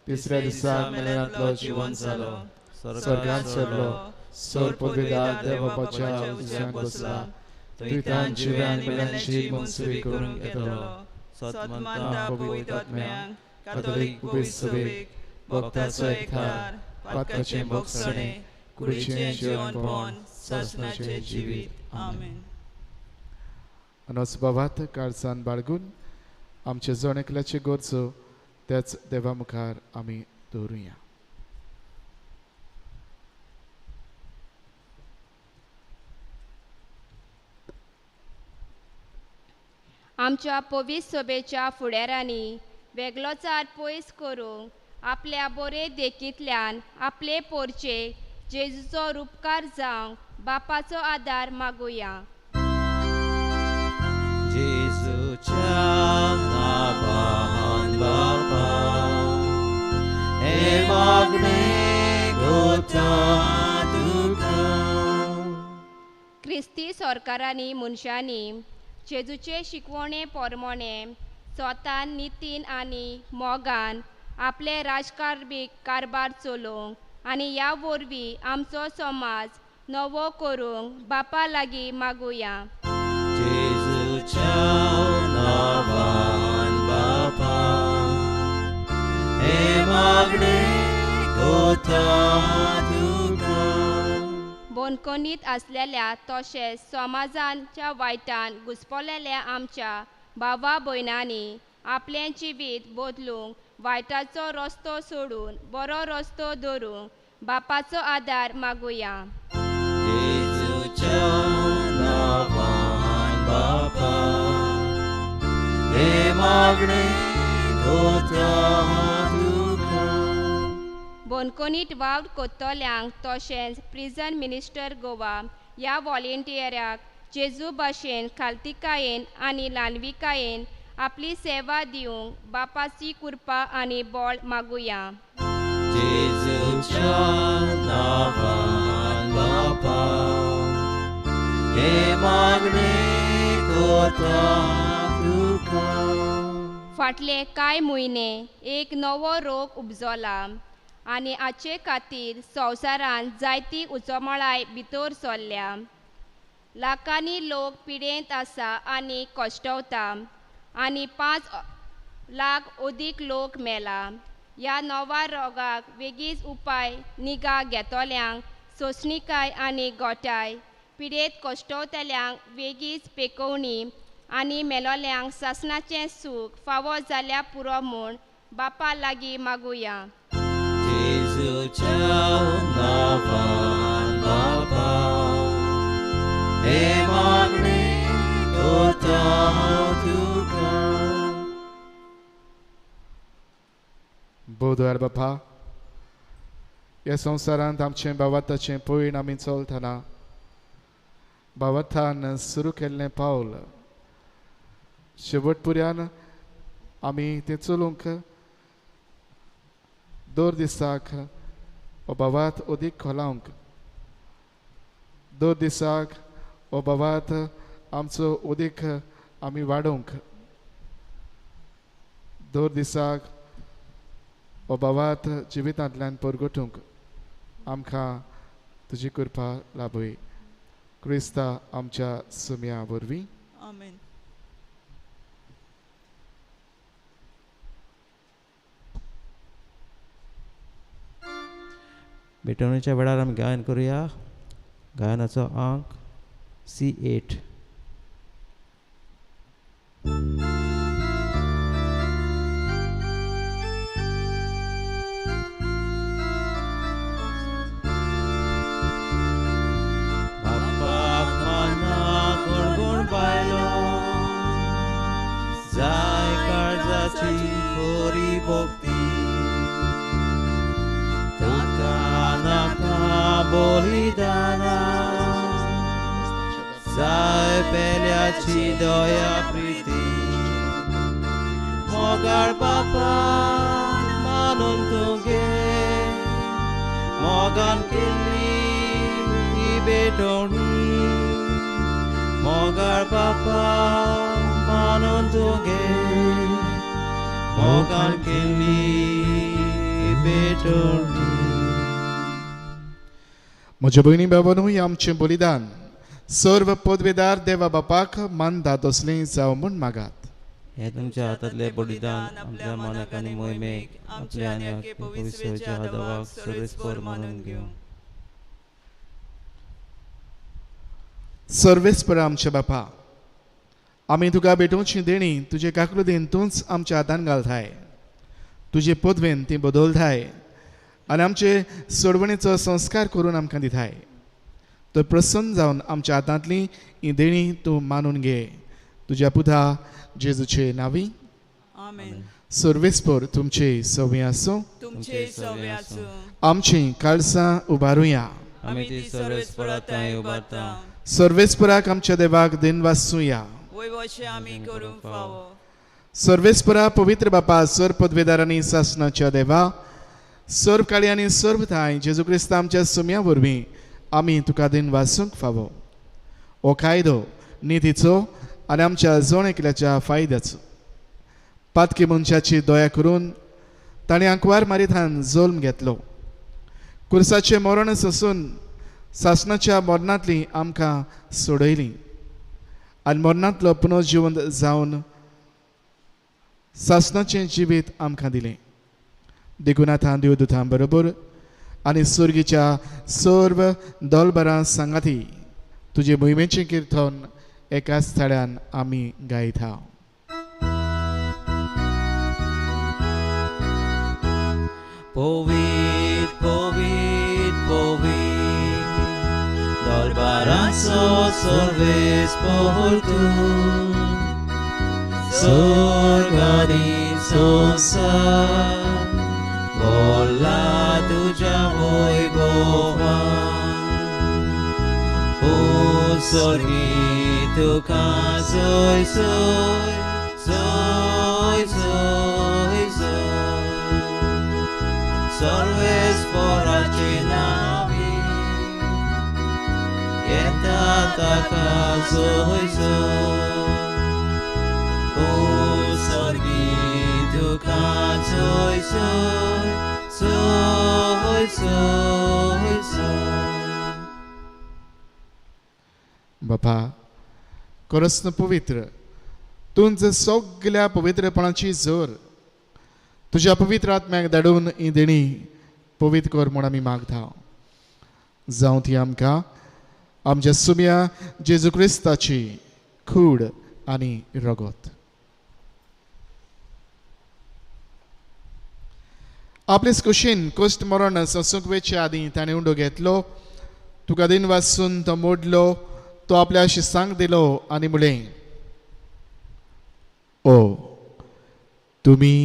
तिसऱ्या दिसा मेल्ल्यांतलो जिवन जालो, स्वर्गांत सरलो, सोर पदवेदार देव बापाच्या उजव्यान बसला, तुयतान जिव्यान मेल्यांची मनसुरी करूंक येतलो. सतमानता पवित्र आत्म्यांक, कातोलीक पवित्र सभेक, भक्ताचो एकठार, पातकाचें भोगसणें, कुडीचें जिवनपण, सासणाचें जिवीत. आमेन. अनोस बाबात काळजान बाळगून आमचे जण एकल्याचे गरजो त्याच देवा मुखार आमी दवरुया. आमच्या पवित्र सभेच्या फुडारांनी वेगळोचार पयस करूंक आपल्या बरे देखींतल्यान आपले पोरचे जेजूचो रुपकार जावंक बापाचो आदार मागुया. जेजूच्या नांवान बापा हे मागणें करता तुका. क्रिस्ती सरकारांनी मनशांनी जेजूचे शिकवणे पोरमोणे स्वतान नितीन आनी मोगान आपले राजकारबीक कारभार चलोवंक आनी ह्या वरवीं आमचो समाज नवो करूंक बापा लागीं मागुया. जेजूच्या नांवान बापा हे मागणें करता तुका. बोनकोनीत आसलेल्या तशेंच समाजाच्या वायटान घुसपलेल्या आमच्या भावा भयणांनी आपलें जिवीत बदलूंक वायटाचो रस्तो सोडून बरो रस्तो धरूंक बापाचो आदार मागुया. जेजूच्या नांवान बापा हे मागणें करता तुका. बोनकोनीत वावर कोत्तल्यांक तशेंच प्रिजन मिनिस्टर गोवा ह्या वॉलेंटियराक जेजू भाशेन खालतिकायेन आनी ल्हानविकायेन आपली सेवा दिवंक बापाची कृपा आनी बळ मागुया. जेजूच्या नांवान बापा हे मागणें करता तुका. फाटले कांय म्हयने एक नवो रोग उपजला आनी हाचे खातीर संवसारांत जायती उचोमळाय भितर सरल्या. लाखांनी लोक पिडेंत आसा आनी कश्टवता आनी 5 लाख अदीक लोक मेला. ह्या नव्या रोगाक वेगीच उपाय निगा घेतल्यांक सोंसणीकाय आनी गोठाय, पिडेंत कश्टवतल्यांक वेगीच पेकोवणी आनी मेलोल्यांक सासणाचें सूख फावो जाल्यार पुरो म्हूण बापा लागीं मागुया. जेजूच्या नांवान बापा हे मागणें करता तुका. बोधवार बापा, ह्या संवसारांत आमचें भावार्थाचें पयण आमी चलतना भावार्थान सुरू केल्लें पावल शेवट पुऱ्यान आमी तें चलूंक दर दिसाक हो भावार्थ अदीक खोलावंक, दर दिसाक हो भावार्थ आमचो अदीक आमी वाडोवंक, दर दिसाक हो भावार्थ जिवितांतल्यान परगटूंक आमकां तुजी कृपा लाभय. क्रिस्ता आमच्या सुम्या वरवीं. आमेन. भेटवणीच्या वेळार आमी गायन करुया. गायनाचो आंक C8. बापाक माना गुणगुण बायलो जाय काळजाची खोरी भक्ती, तुका नाका बलिदाना जाय पेल्याची दया प्रीती, मोगाळ बापा मानून तुगे मोगान केल्ली ही भेटवणी, मोगाळ बापा मानून तुगे मोगान केल्ली ही भेटवणी. म्हज्या भयणी बाबांनो, आमचें बलिदान सर्व पदवेदार देवा बापाक मानता तसलें जावं म्हूण मागात. हे तुमच्या हातांतले बलिदान आपल्या मनाक आनी मोहिमेक आपल्या आनी आख्खे पवित्रच्या देवाक सर्वेस्पर मानून घेवं. सर्वेस्पर आमच्या बापा, आमी तुका भेटोवची देणी तुजे काकलुदीन तूंच आमच्या हातान घालताय. तुजे पदवेन ती बदलताय आनी आमचे सोडवणेचो संस्कार करून आमकां दिताय. तर प्रसन्न जावन आमच्या हातांतली ही देणी तूं मानून घे. तुज्या पुता जेजूचे नांवी आमेन. सर्वेस्पर तुमचे सवे आसूं. तुमचे सवे आसूं. आमची काळसां उबारुया. आमी ती सर्वेस्परा थंय उबारता. सर्वेस्पराक आमच्या देवाक दिन वाचुया. वयवशे आमी करूंक फावो. सर्वेस्परा पवित्र बापा, सर्व पदवेदारांनी सासनाच्या देवा, सर्व काळी आनी सर्व ठांय जेजू क्रिस्ता आमच्या सुम्या वरवीं आमी तुका दिन वाचूंक फावो. हो कायदो नितीचो आनी आमच्या जण एकल्याच्या फायद्याचो. पातकी मनशाची दया करून ताणें आंकवार मारिथान जल्म घेतलो. कुर्साचें मरण सोसून सासनाच्या मरणांतली आमकां सोडयली आनी मरणांतलो पुनर्जिवंत जावन सासनाचें जिवीत आमकां दिलें. देखून आतां देवदूतां बरोबर आनी सुर्गीच्या सर्व दलबरां सांगाती तुजे मोहिमेचें किर्तन एकाच थळ्यान आमी गायता. पवित्र पवित्र पवित्र दरबाराचो सर्वेस्पर तूं, स्वर्ग आनी संवसार भरला तुज्या वैभवान. ओ स्वर्गी तुका जय जय जय जय जय सर्वेस्पराचे नांवी येता ताका जय जय. ओ स्वर्गी तुका जय जय जय जय जय. बापा खरंच पवित्र तूंच सगल्या पवित्रपणाची जोर तुज्या पवित्र आत्म्याक धाडून ही देणी पवित्र कर म्हूण आमी मागता. जावं ती आमकां आमच्या सुम्या जेजू क्रिस्ताची कूड आनी रगत. आपलेच कुशीन कश्ट मरण सोसूंक वेचे आदीं ताणें उंडो घेतलो, तुका दिन वाचून तो मोडलो, तो आपल्या शिसांक दिलो आनी म्हणलें, ओ तुमी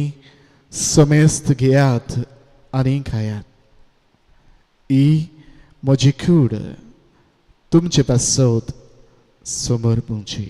समेस्त घेयात आनी खायात, ही म्हजी कूड तुमचे पासत समर्पूची.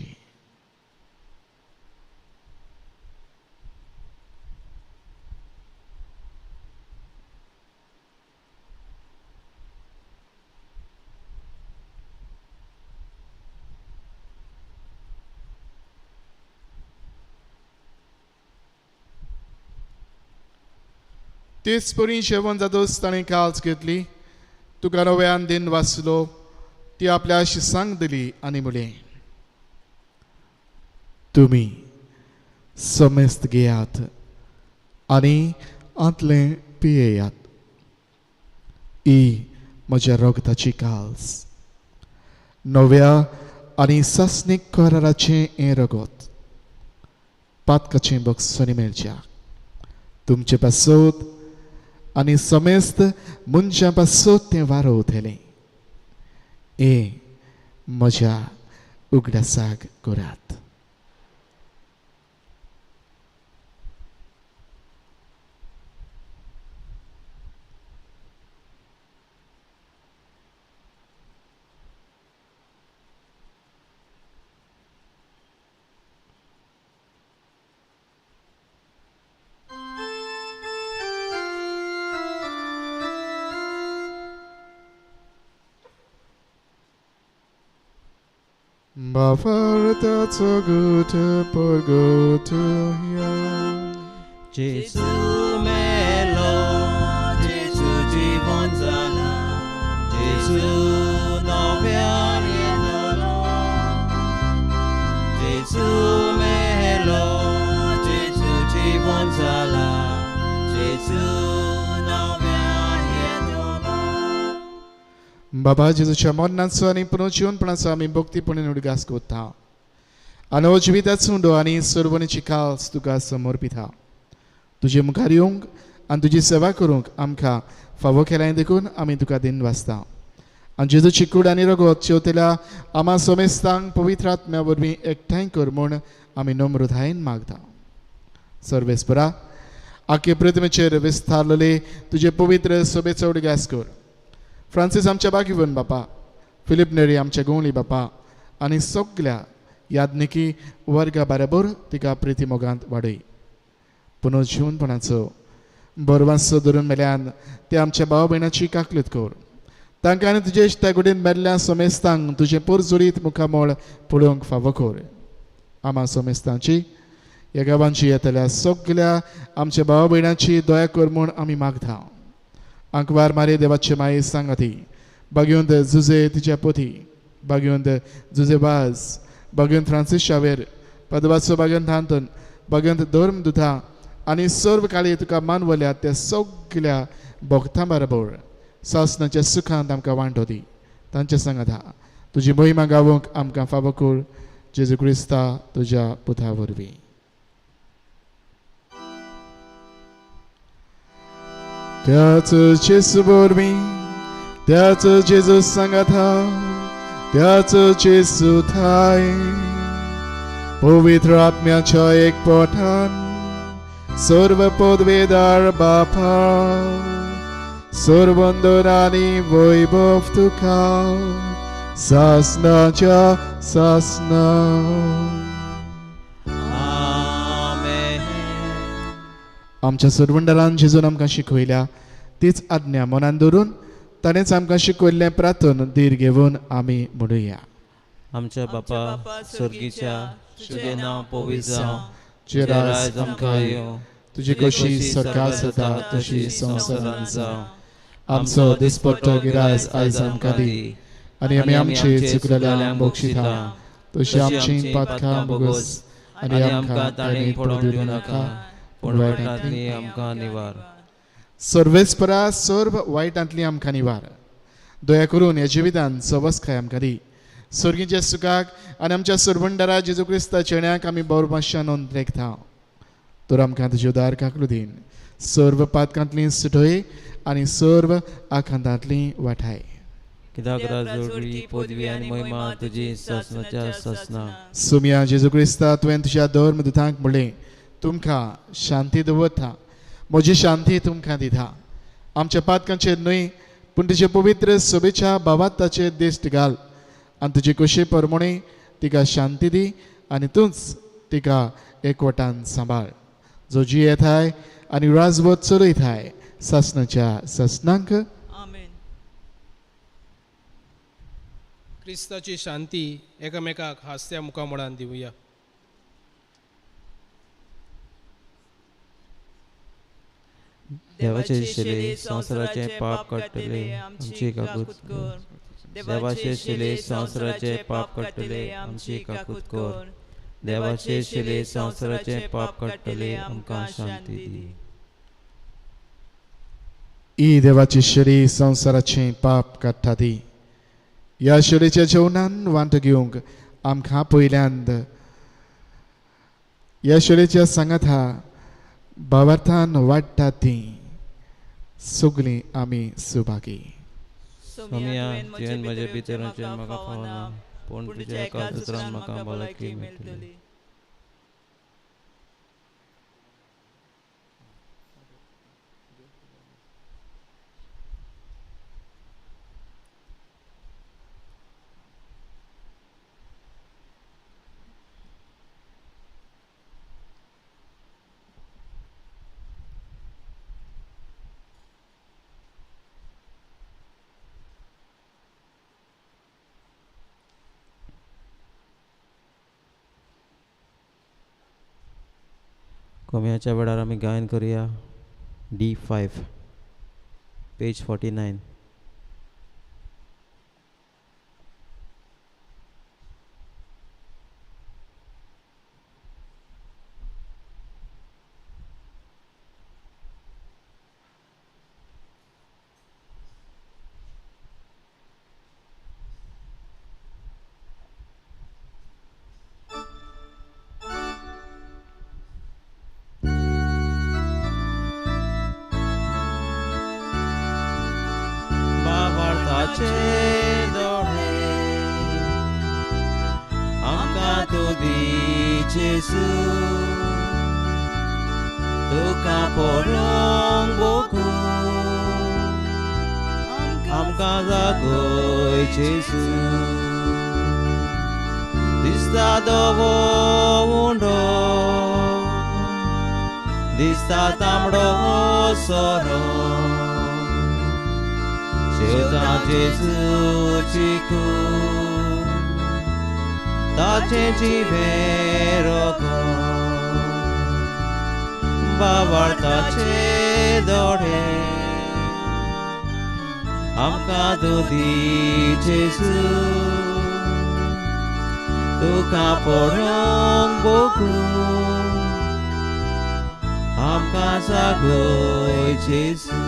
तेच परी जेवण जातच ताणें काल्स घेतली, तुका नव्यान दिन वाचलो, ती आपल्या शिसांक दिली आनी म्हणलें, तुमी समेस्त घेयात आनी आंतलें पियेयात, ही म्हज्या रगताची काल्स, नव्या आनी सासणीक कराराचें हें रगत, पातकाचें बक्षणी मेळच्या तुमचे पासत आनी समेस्त मनशां पासत तें वारोवतलें. हें म्हज्या उगडासाक करात. Bavarta gute por ya. Jesu melo, Jesu jivon zala, Jesu novian. बाबा जेजूच्या मरणाचो आनी पुनर्जिवनपणाचो आमी भक्तीपणान उडगास करता आनी हो जिविताचो उंडो आनी सर्वणीची काल्स तुका समर्पिता. तुजे मुखार येवंक आनी तुजी सेवा करूंक आमकां फावो केलाय देखून आमी तुका दिन वाचता. आनी जेजूची कूड आनी रगत शेवतेल्या आमा समेस्तांक पवित्र आत्म्या वरवीं एकठांय कर म्हूण आमी नम्रतायेन मागता. सर्वेस्परा, आखे प्रतिमेचेर विस्तारलेले तुजे पवित्र सभेचो उडगास कर. फ्रांसीस आमच्या बागीवन बापा, फिलीप नेरी आमच्या गोंवली बापा आनी सगल्या यादनिकी वर्गा बरोबर तिका प्रिती मोगांत वाडय. पुनर्जिवनपणाचो बरवांचो धरून मेल्यान ते आमच्या भाव भयणाची काकलूत कर. तांकां आनी तुजे त्या गुडीन मेल्ल्या समेस्तांक तुजें पोरजोरीत मुखामळ पळोवंक फावो कर. आमा समेस्तांची ह्या गांवांची येतल्या सगल्या आमच्या भाव भयणाची दया कर म्हूण आमी मागता. आंकवार मारे देवाचे माये सांगाती बागेवंत जुजे तिच्या पोथी, बागेवंत जुजे वाज, बागेवंत फ्रांसीस शावेर, पदवाचो बागेवंत आंतन, बागेवंत धर्म दुथा आनी सर्व काळी तुका मानवल्या त्या सगल्या भक्तां बरोबर सासनाच्या सुखांत आमकां वांटो दी. तांचे सांगाता तुजी मोहिमा गावोवंक आमकां फावो कर. जेजू क्रिस्ता तुज्या पुता वरवीं. त्याच जेजू वरवीं, त्याच जेजू सांगाता, त्याच जेजू थाय, पवित्र आत्म्याच्या एकपठान सर्व पदवेदार बापा, सर्वंदन आनी वैभव तुका सासनाच्या सासना. आमच्या सरवंडरान जेजून आमकां शिकयल्या तीच आज्ञा मनान धरून ताणेंच आमकां शिकयल्लें प्रार्थन धीर घेवन आमी म्हणुया. आमच्या बापा स्वर्गीच्या, तुजें नांव पवित्र जावं, तुजें राज आमकां येवं, तुजी कशी सरकार जाता तशी संवसारांत जावं. आमचो दिसपट्टो गिरायस आयज आमकां दी आनी आमी आमचे चुकलेल्यांक बक्षिता तशी आमची पातकां भोगस आनी आमकां ताणें पडून दिवं नाका, पूण वायटांतली आमकां निवार. सर्वेस्परा, सर्व वायटांतली आमकां निवार. दया करून ह्या जिवितान सवस्काय आमकां दी. स्वर्गीच्या सुखाक आनी आमच्या सरवंडरा जेजू क्रिस्ता चेण्याक आमी बरोबरशान नोंद लेखता. तर आमकां तुजे उदार काकलू दीन सर्व पातकांतली सुटय आनी सर्व आखांतांतली वाठाय. कित्याक राजवटी, पदवी आनी महिमा तुजी सासनाच्या सासना. सुमिया जेजू क्रिस्ता, तुवें तुज्या धर्म दुतांक म्हणलें, तुमकां शांती दवरता, म्हजी शांती तुमकां दिता. आमच्या पातकांचेर न्हय पूण तुजे पवित्र सभेच्या भावात ताचेर दिश्ट घाल आनी तुजी कशी परमणी तिका शांती दी आनी तूंच तिका एकवटान सांबाळ, जो जियेताय आनी राजवत चलयताय सासनाच्या सासनांक. आमेन. क्रिस्ताची शांती एकामेकाक हांसत्या मुखामळान दिवया. देवाचे शिले संवसाराचे पाप काडटले आमची काकूत कर. देवाचे शिले संवसाराचे पाप काडटले आमची काकूत कर. देवाचे शिले संवसाराचे पाप काडटले आमकां शांती दी. ई देवाची शेळी संवसाराचें पाप काडटा ती. ह्या शेळीच्या जेवणान वांटो घेवंक आमकां पयल्यांत ह्या शेळीच्या सांगाता भावार्थान वाडटा ती सगळीं आमी सुभागी. सोमिया, तुवें म्हजे भितर म्हाका फावना, पूण तुज्या एका उतरान म्हाका भलायकी मेळटली. कोम्याच्या वेळार आमी गायन करुया D5 page 49. बाबाळताचे दोळे आमकां तूं दी जेजू तुका पळोवंक बोकू आमकां जागय जेजू दिसता धवो उंडो दिसता तांबडो सोरो शेवता जेजूची कूड ताचें जिवें रगत बाबाळताचे दोळे आमकां तूं दी जेजू तुका पळोवंक बोकू आमकां जागय जेजू.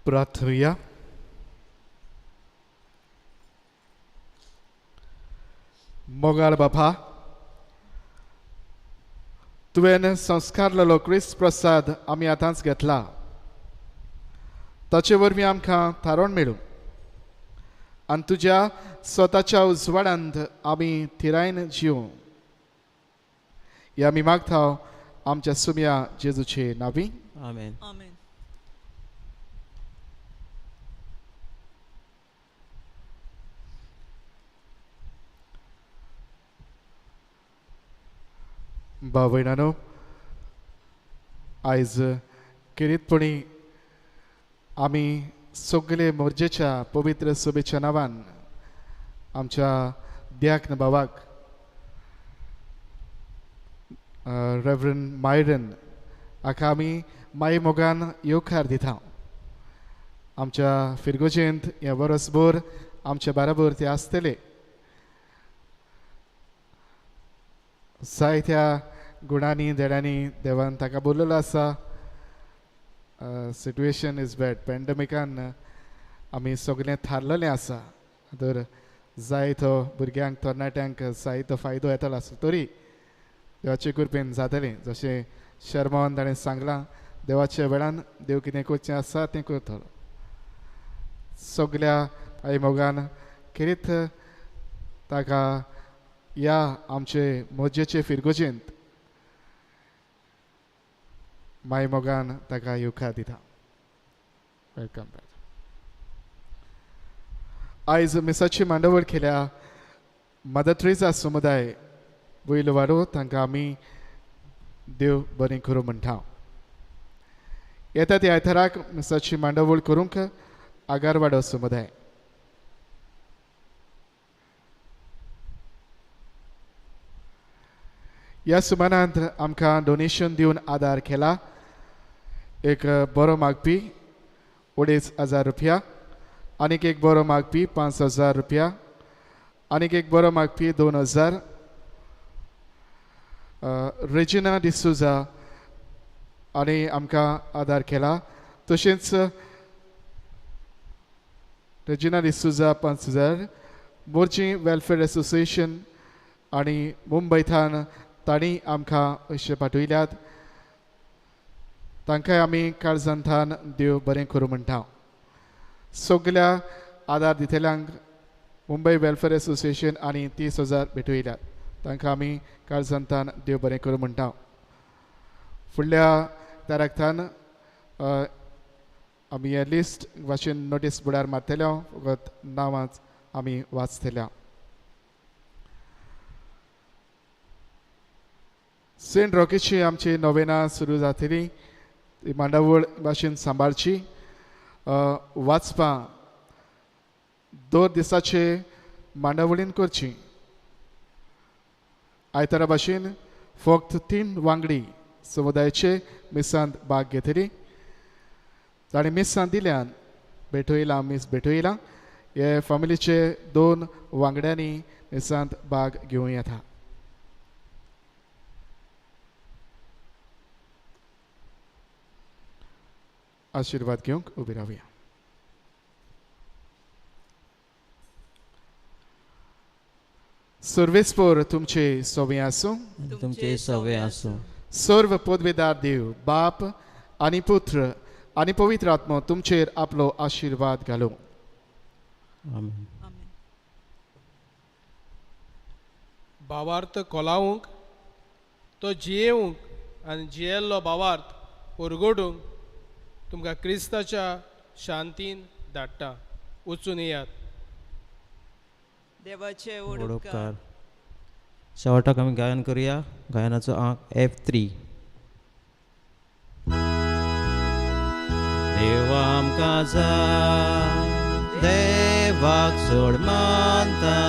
प्रार्थुया. मोगाळ बापा, तुवें संस्कारलेलो क्रिस्त प्रसाद आमी आतांच घेतला, ताचे वरवीं आमकां थारोवन मेळूं आनी तुज्या स्वताच्या उजवाडांत आमी थिरायन जिवूं. हे आमी मागता आमच्या सुम्या जेजूचे नांवी. आमेन. आमेन. भाव भयणानो, आयज खेरीतपणी आमी सगळे मोर्जेच्या पवित्र सभेच्या नांवान आमच्या द्याक्न भावाक रेवरंड मायरन हाका आमी माई मोगान येवकार दिता. आमच्या फिरगोजेंत हें वर्सभर आमच्या बाराबर ते आसतले. जायत्या गुणांनी देणांनी देवान ताका बोललेलो आसा. सिट्युएशन is bad, पॅन्डेमिकान आमी सगळें थारलेलें आसा, तर जायतो भुरग्यांक तरणाट्यांक जायतो फायदो येतलो आसलो तरी देवाचे कृपेन जातलें. जशें शर्मान ताणें सांगलां, देवाच्या वेळान देव कितें करचें आसा तें करतलो. सगल्या आई मोगान खेरीत ताका ह्या आमचे मोजेचे फिरगोजेंत माय मोगान ताका येवकार दिता. Welcome. आयज मिसाची मांडावळ केल्या मदर ट्रेजा समुदाय वयलो वाडो तांकां आमी देव बरें करूं म्हणटा. येता त्या आयताराक मिसाची मांडावळ करूंक आगारवाडो समुदाय. ह्या सुमानांत आमकां डोनेशन दिवन आदार केला. एक बरो मागपी 2500 रुपया, आनीक एक बरो मागपी 5000 रुपया, आनीक एक बरो मागपी 2000. रेजिना डिसुजा आनी आमकां आदार केला. तशेंच रेजिना डिसुजा 5000, मोरजी वेलफेअर एसोसिएशन आनी मुंबयथान तांणी आमकां पयशे पाठयल्यात. तांकांय आमी काळजांतान देव बरें करूं म्हणटा. सगल्या आदार दितल्यांक मुंबय वेलफेअर एसोसिएशन आनी 30,000 भेटयल्यात. तांकां आमी काळजांतान देव बरें करूं म्हणटा. फुडल्या तारखान आमी हें लिस्ट वाचून नोटीस बोर्डार मारतले, फकत नांवां आमी वाचतले. सेंट रॉकीची आमची नोवेना सुरू जातली. ती मांडावळ भाशेन सांबाळची. वाचपां दर दिसाचे मांडावळीन करची. आयतारा भाशेन फक्त 3 वांगडी समुदायाचे मिसांत भाग घेतली. ताणें मिसां दिल्यान भेटयलां, मीस भेटयलां. हे फामिलीचे 2 वांगड्यांनी मिसांत भाग घेवं येता. आशिर्वाद घेवंक उबी रावया. सर्वेस्पोर तुमचे सवे आसूं, तुमचे सवे आसूं. सर्व पदवेदार देव बाप आनी पुत्र आनी पवित्र आत्मो तुमचेर आपलो आशिर्वाद घालूं. आमेन. भावार्थ कोलावंक, तो जियेवंक आनी जियेल्लो भावार्थ परगटूंक तुमकां क्रिस्ताच्या शांतीन धाडटा. वचून येयात. देवाचे उपकार. शेवटाक आमी गायन करूया. गायनाचो आंक F3. देवा आमकां जाय, देवाक चड मानता,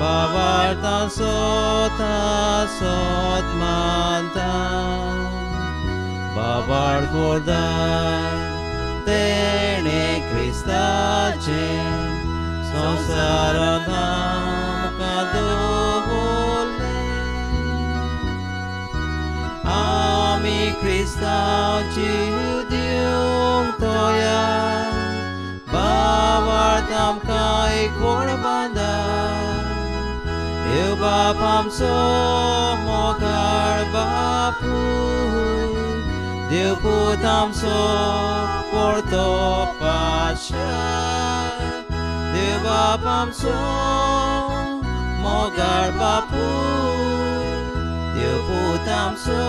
बाबार्ता सोता सोत मानता, बाबार फोरदाय तेणे क्रिस्ताचे संवसारांत आमकां दवरलें. आमी क्रिस्तांव जीव दिवंक तयार, बाबार्थ आमकां एकवण बांदा. देव बाप आमचो मोगाळ बापूय, देव पूत आमचो परतो पातशा. देव बाप आमचो मोगाळ बापूय, देव पूत आमचो